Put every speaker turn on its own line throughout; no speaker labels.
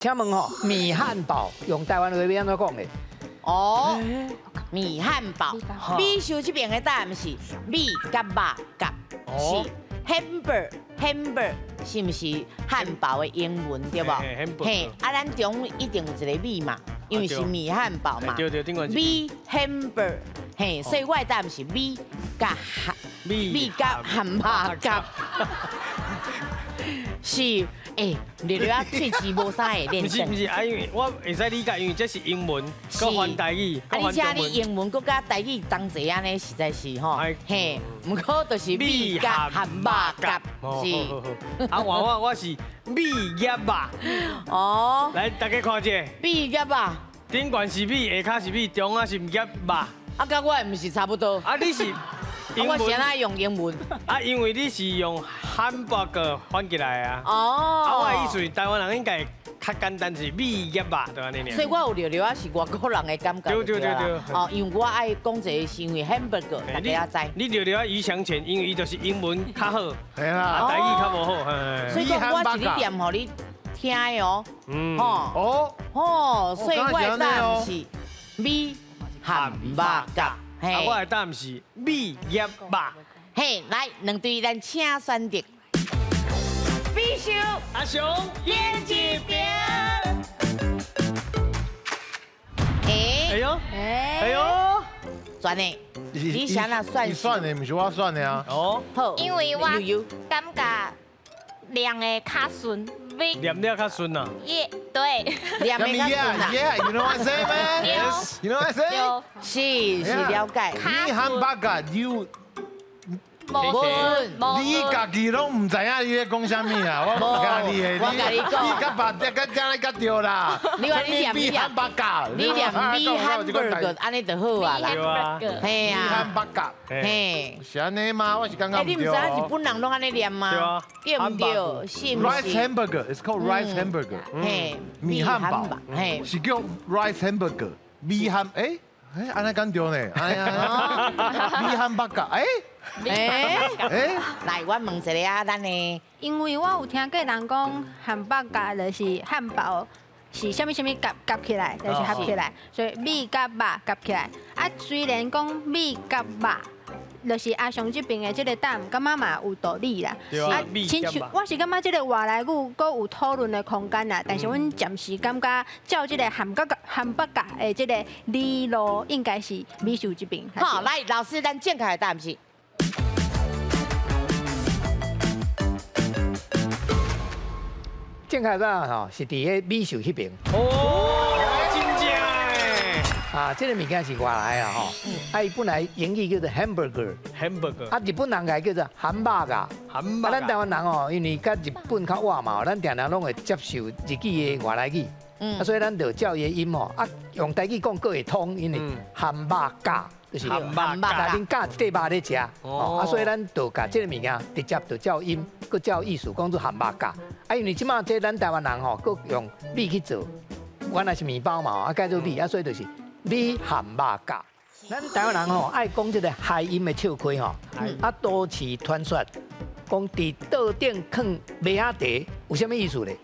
請問吼，米漢堡用台灣話欲按怎講的？
哦，米漢堡，美秀這邊的答案是米佮肉夾，是 hamburger hamburger 是毋是漢堡的英文對無？嘿，啊，咱中一定有一個米嘛，因為是米漢堡嘛。
對對，頂懸是
米 hamburger，嘿，所以我的答案是米佮米佮漢堡夾，是。欸，你你啊，喙齒無啥會練。
毋是毋是，啊，因為我會使理解，因為這是英文，閣翻台語，
啊，你請你英文閣佮台語同齊按呢，實在是吼。嘿，毋過就是米佮漢肉夾，是。
啊，我是米夾肉。
哦。
來，大家看者。
米夾肉。
頂懸是米，下跤是米，中間是夾肉。
啊，佮我的毋是差不多。
啊，你是。
我先愛用英文。
啊，因為你是用漢堡個翻過來啊。
哦。
啊，我的意思是台灣人應該較簡單是米夾肉，對按呢爾。
所以我有著著啊，是外國人的感覺。
對對對對。
哦，因為我愛講一個是因為 hamburger，大家知。
你著著啊，余祥前，因為伊就是英文較好，
係啦，
台語較無好。
所以講我是咧念予你聽的哦。
嗯。
哦。哦。所以我的答案是米漢肉夾。
啊，我的答案是米夾肉。
嘿，來，兩隊咱請選擇。美秀
阿雄
演一邊。哎
呦，哎呦，
選的，你想哪選？
你選的，毋是我選的啊。
哦，
好，
因為我感覺念的較順。
念了較順啊。
耶，對。
念的較順啊。
Yeah, you know what I say, man? Yes. You know what I say?
是是了解。
米漢堡夾 you。
無
你家己攏毋知影你咧講啥物啊？我無教你的，
我共你講，
你較白，較較較對啦。
你話你念
米漢堡夾，
你念米漢堡按呢就好啊啦。
嘿
啊，米漢堡夾，
嘿，
是按呢嗎？我是感覺
欸，你毋知影日本人攏按呢念嗎？對毋對？是毋是
？Rice hamburger, it's called rice hamburger。
嘿，
米漢堡，嘿，是叫 rice hamburger。米漢，欸欸，按呢敢對呢？哎呀，米漢堡夾，欸。
欸欸，來，我問一下啊，咱的，
因為我有聽過人講漢堡夾就是漢堡是啥物啥物夾夾起來，就是合起來，所以米佮肉夾起來。啊，雖然講米佮肉，就是阿雄這邊的這個答案，感覺嘛有道理啦。
啊，
親像我是感覺這個外來語閣有討論的空間啦，但是阮暫時感覺照這個漢堡漢堡夾的這個理路，應該是美秀這邊。
好，來，老師，咱正確的答案是。
正確答案吼是佇彼美秀彼邊。
哦，真正的。
啊，這個物件是外來啊吼。啊，伊本來英語叫做 hamburger。
hamburger。
啊，日本人共伊叫做漢堡夾。
漢堡。
啊，咱台灣人吼，因為佮日本較倚嘛，咱定定攏會接受日語的外來語。啊，所以咱就照伊的音吼，啊，用台語講閣會通，因為漢肉夾。就是漢肉，內面夾一塊肉咧食，哦，啊，所以咱就共這個物件直接就照音，閣照意思講做漢肉夾。啊，因為這擺這咱台灣人吼，閣用米去做，原來是麵包嘛，啊，改做米，啊，所以就是米漢肉夾。咱台灣人吼愛講這個諧音的笑詼吼，啊，都市傳說講佇桌頂囥麥仔茶有啥物意思咧？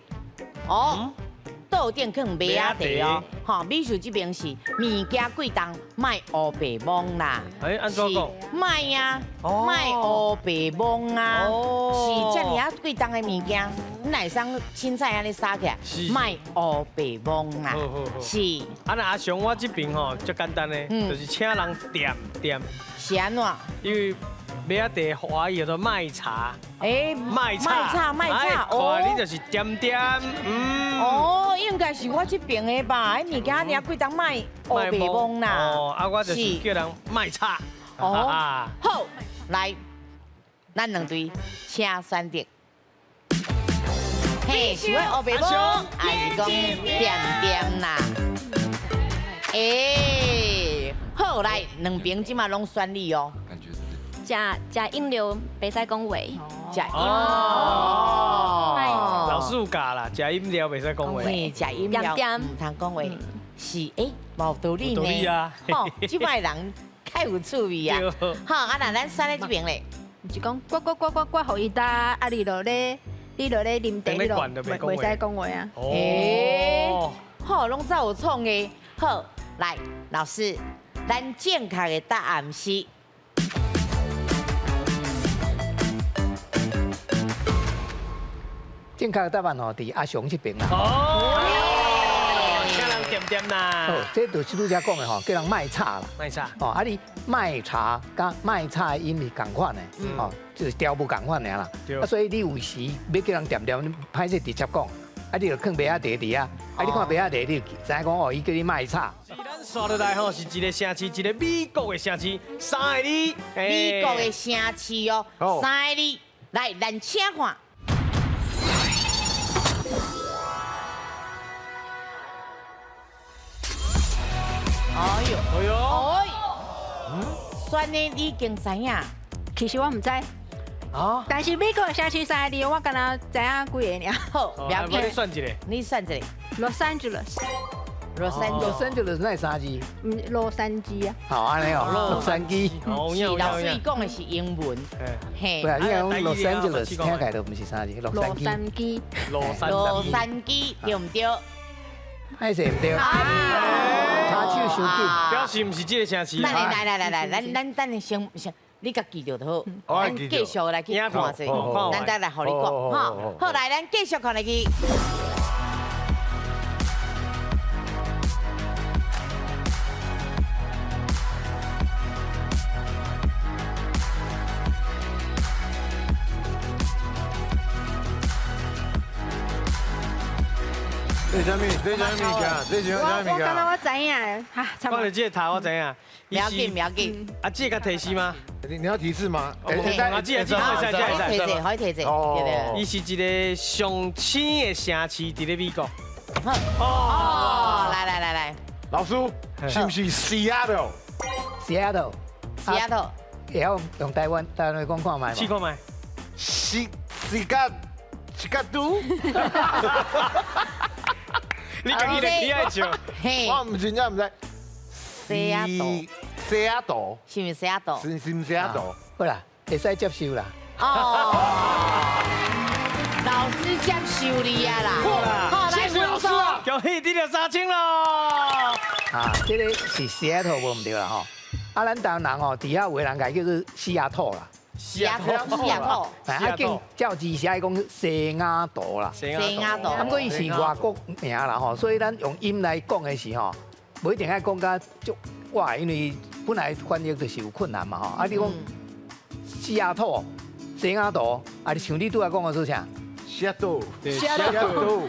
哦。桌頂囥麥仔茶哦，吼，美秀這邊是物件貴重，莫烏白摸啦。
欸，按怎講？
莫啊，莫烏白摸啊，是遮爾仔貴重的物件，你若會使凊彩按呢撒起來，莫烏白摸啦。是。
啊，那阿雄，我這邊吼足簡單的，就是請人恬恬。
是按怎？
因為麥仔茶華語叫做麥茶，
欸，
麥茶，
麥茶，哦，
你就是恬恬，嗯，
哦，應該是我這邊的吧？彼物件爾貴當莫烏白摸啦。
哦，啊，我就是叫人麥茶。
哦，好，來，咱兩隊請選擇。嘿，是欲烏白摸，還是講恬恬啦？欸，好，來，兩邊這馬攏選你哦。
食食飲料袂使講話，
食飲哦，
老師有教啦，食飲料袂使講話，
食飲料毋通講話，是欸，無道理呢。
啊，
吼，這擺人較有趣味啊。好，啊那咱選咧這邊咧，
是講呱呱呱呱呱，予伊焦，啊你就咧你落咧啉茶，你就袂使講話啊。
哦，好，攏走有創意。好，來，老師，咱正確的答案是。
正確的答案吼，佇阿雄這邊啦。
哦，請人恬恬啦。
哦，這就是拄才講的吼，叫人莫吵啦。
莫吵。
哦，啊你賣茶佮莫吵的音是仝款的，哦，就是調無仝款爾啦。啊，所以你有時欲叫人恬恬，你歹勢直接講，啊，你就囥麥仔茶佇遐，啊，你看麥仔茶，你就知影講哦，伊叫你莫吵。
咱紲落來吼，是一個城市，一個美國的城市，三個字。
美國的城市哦，三個字，來，咱請看。哎呦，
哎呦，
哎，选的你已經知影。
其實我毋知。
啊！
但是美國城市三個字，我敢若知影幾个爾。
好，不要緊。
你算一個。
你算一個。
洛杉磯。
洛杉
洛杉磯哪三字？
洛杉磯啊。
好，按呢哦，洛杉磯。
是老師講的是英文。
嘿。對啊，你講洛杉磯聽起來都毋是三字，洛杉磯。
洛杉磯對毋對？
歹勢毋對。跤手傷緊，
表示毋是這個城市。
來來來來來，咱等下先先，你家記著就好。咱繼續來去看者，咱再來予你講哈。好，來，咱繼續看落去。
這啥物？這啥物件？這啥物件？
我感覺我知影，哈，
講到這個頭我知影。
不要緊，不要緊。
啊，這個提示嗎？
你要提示嗎？
啊，這個這個可以
可以提示，可以提示。
哦。
伊是一個上淺的城市，佇咧美國。
哦，來來來來。
老師，是毋是 Seattle？
Seattle。會曉用台灣話講看覓？
試看覓。
是是甲是甲拄。
你家己咧起愛笑。
我毋真正毋知。
西雅圖。
西雅圖。
是毋是西雅圖？
是是毋西雅圖？
好啦，會使接受啦。
哦。老師接受你啊啦。好，
謝謝老師啊。
恭喜得著3000咯。
啊，這個是西雅圖無毋對啦吼。啊，咱台灣人吼，佇遐有的人共叫做西雅圖啦。
西雅圖，西雅圖。
啊，叫照字寫講西雅圖啦。
西雅圖。
啊，毋過伊是外國名啦吼，所以咱用音來講的時吼，無一定愛講甲足怪，因為本來翻譯就是有困難嘛吼。啊，你講西雅圖、西雅圖，啊，你像你拄仔講的說啥？
西雅圖，
西雅圖。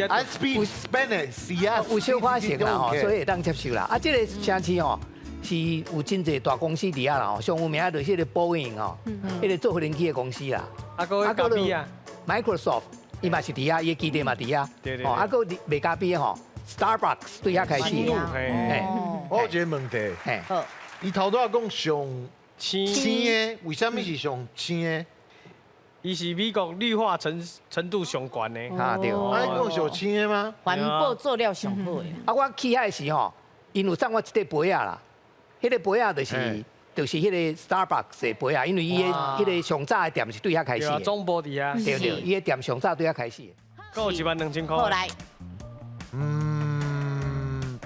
I speak Spanish，
有小可成啦吼，所以會當接受啦。啊，這個城市吼。是有真濟大公司佇遐啦吼，上有名就是彼個波音吼，彼個做飛機的公司啦。
啊，閣咖啡啊
，Microsoft 伊嘛是佇遐，伊的基地嘛佇遐。
對對。
哦，啊，閣賣咖啡吼，Starbucks 對遐開始。
我有一個問題。
好。
伊頭拄仔講上青的，為啥物是上青的？
伊是美國綠化程度上懸的。
啊對。
啊，你講上青的嗎？
環保做了上好的。
啊，我去遐的時吼，𪜶有送我一塊杯仔啦。彼個杯仔就是彼個 Starbucks 的杯仔，因為伊的彼個上早的店是對遐開始的。
總部佇遐。
對對，伊的店上早對遐開始。
閣有12000塊。
好來。
嗯。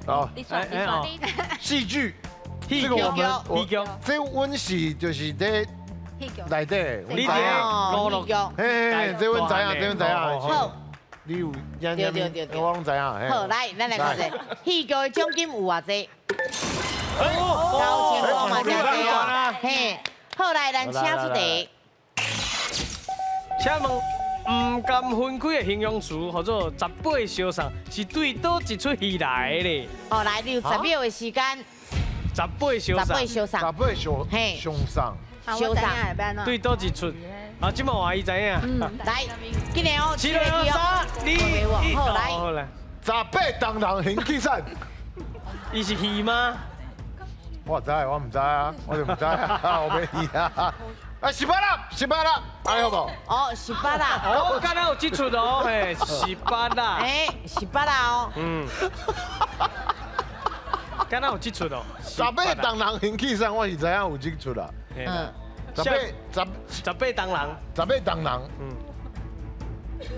好。
你選，你選。
戲劇。
這個我們戲劇。
這阮是就是咧內底。
你知影？
戲劇。
嘿，這阮知影，這阮知影。
好。
你有演啥物？我攏知影。
好，來，咱來看者，戲劇的獎金有偌濟？9000塊嘛，真濟哦。嘿，好，來，咱請出題。
請問，毋甘分開的形容詞，號做18相送，是對佗一齣戲來的咧？
哦，來，你有10秒的時間。
18相送。
18相送。
18相送。
相送。
對佗一齣？啊，這擺伊知影。
來，今年哦，
七六三二一，
好來。
18同人行去散。
伊是戏嗎？
我知，我毋知啊，我就毋知啊，我袂戲啊。啊，18啦，18啦，安呢好無？
哦，18啦。
哦，敢若有這齣哦，嘿，18啦。
哎，18啦哦。
嗯。敢若有這齣哦。
18同人行去散，我是知影有這齣啦。
嗯。
十八十
十八銅人，
十八銅人，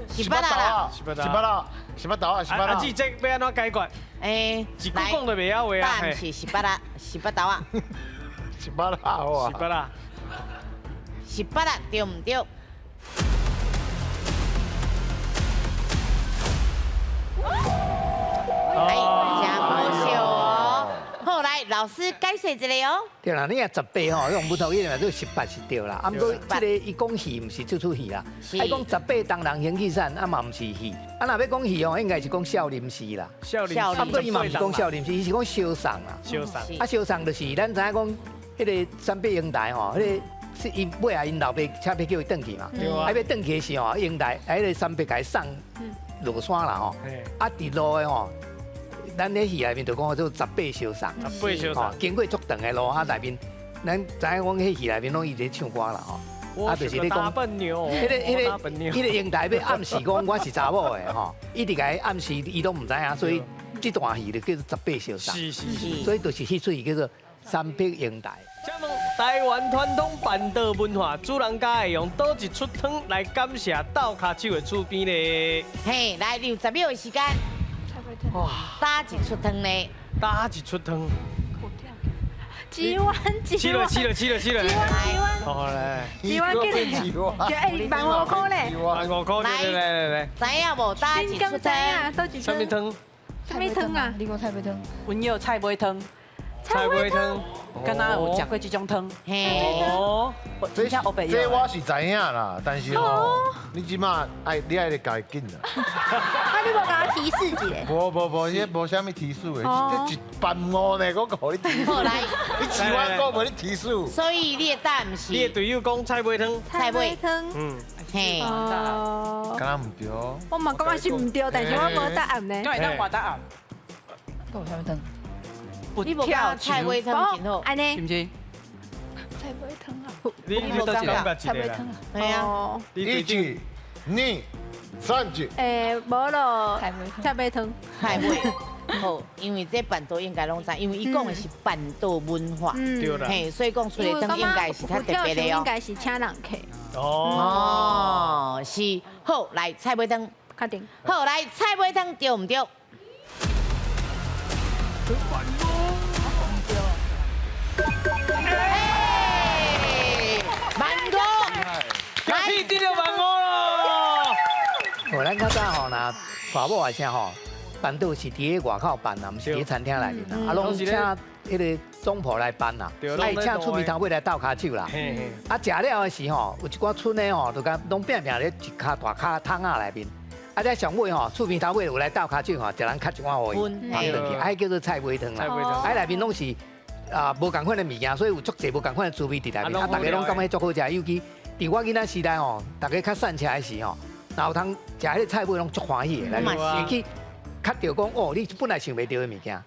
是捌啦，
十八啦，十八豆啊，十八啦。
阿姊，這欲按怎解決？
欸，
一句講就袂曉話啊。
答案是十八啦，十八豆啊。
十八啦，好啊。
十八啦。
十八啦，對毋對？來，真可惜哦。好，來，老師解釋一下哦。
對啦，你若十八吼，用木頭語嘛，做十八是對啦。啊，毋過這个伊講戲毋是這齣戲啦。伊講十八銅人行起散，啊嘛毋是戲。啊，若欲講戲哦，應該是講少林寺啦。
少林寺。
啊，毋過伊嘛毋是講少林寺，伊是講燒送啦。
燒送。
啊，燒送就是咱知影講，彼个三伯英台吼，彼个是𪜶尾仔𪜶老爸車欲叫伊轉去嘛。
對啊。
啊，欲轉去的時候，英台啊，彼个三伯共伊送落山啦吼。啊，佇路的吼。咱咧戲內面就講做十八相送，
十八相送，
經過足長的路啊，內面咱知影講彼戲內面攏伊咧唱歌啦吼，
啊就是咧講，
彼个英台欲暗示講我是查某的吼，一直共伊暗示，伊攏毋知影，所以這段戲就叫做十八相送，
是是是，
所以就是彼齣戲叫做三伯英台。
請問台灣傳統辦桌文化，主人家會用佗一出湯來感謝鬥跤手的厝邊咧？
嘿，來60秒的時間。哇！佗一出湯呢？
佗一出湯？
幾萬幾萬？
起了起了起了起了！
幾萬幾萬？
好來，
幾萬幾？哎，15,000塊咧！
15,000塊，來來來，
知影無？佗一出湯？
佗一
啥物湯？
啥物湯啊？
你講菜尾湯？
阮叫菜尾湯。
菜尾湯，
敢若有食過這種湯？
嘿。
哦，
這這我是知影啦，但是吼，你這馬愛你愛來共伊緊啦。
啊，你無共我提示一下？
無無無，這無啥物提示的，這1萬5呢，我予你提示。
好來，
你1萬塊予你提示。
所以你的答案是？
你的隊友講菜尾湯。
菜尾
湯。
嗯。
嘿。
哦。
敢若毋對。
我嘛感覺是毋對，但是我無答案呢。
敢會當換答案？
閣有啥物湯？
你無感覺菜尾湯真好，
按呢？
是毋是？
菜尾湯啊！
你你倒一感覺
菜尾湯啊？
係啊。
一、二、三、四。
欸，無咯。
菜尾湯。
菜尾湯。
菜尾。好，因為這辦桌應該攏知，因為伊講的是辦桌文化，
對啦。
嘿，所以講出來湯應該是較特別的哦。
應該是請人客。
哦，是。好，來菜尾湯。
確定。
好，來菜尾湯對毋對？萬五，
來，得著萬五咯！
哦，咱較早吼，若娶某啊啥吼，辦桌是佇咧外口辦啦，毋是佇餐廳內面啦，啊，攏請彼个總鋪來辦啦，愛請厝邊頭尾來鬥跤手啦。啊，食了的時吼，有一寡賰的吼，就共攏拚拚咧一跤大跤桶仔內面。啊，這上尾吼，厝邊頭尾有來鬥跤手吼，一人敲一碗予伊，放轉去，啊，彼叫做菜尾湯啦。啊，內面攏是啊無仝款的物件，所以有足濟無仝款的滋味佇內面。啊，逐家攏感覺足好食，尤其佇我囡仔時代吼，逐家較散車的時吼，若有通食彼个菜尾攏足歡喜的，會去較著講哦，你本來想袂著的物件。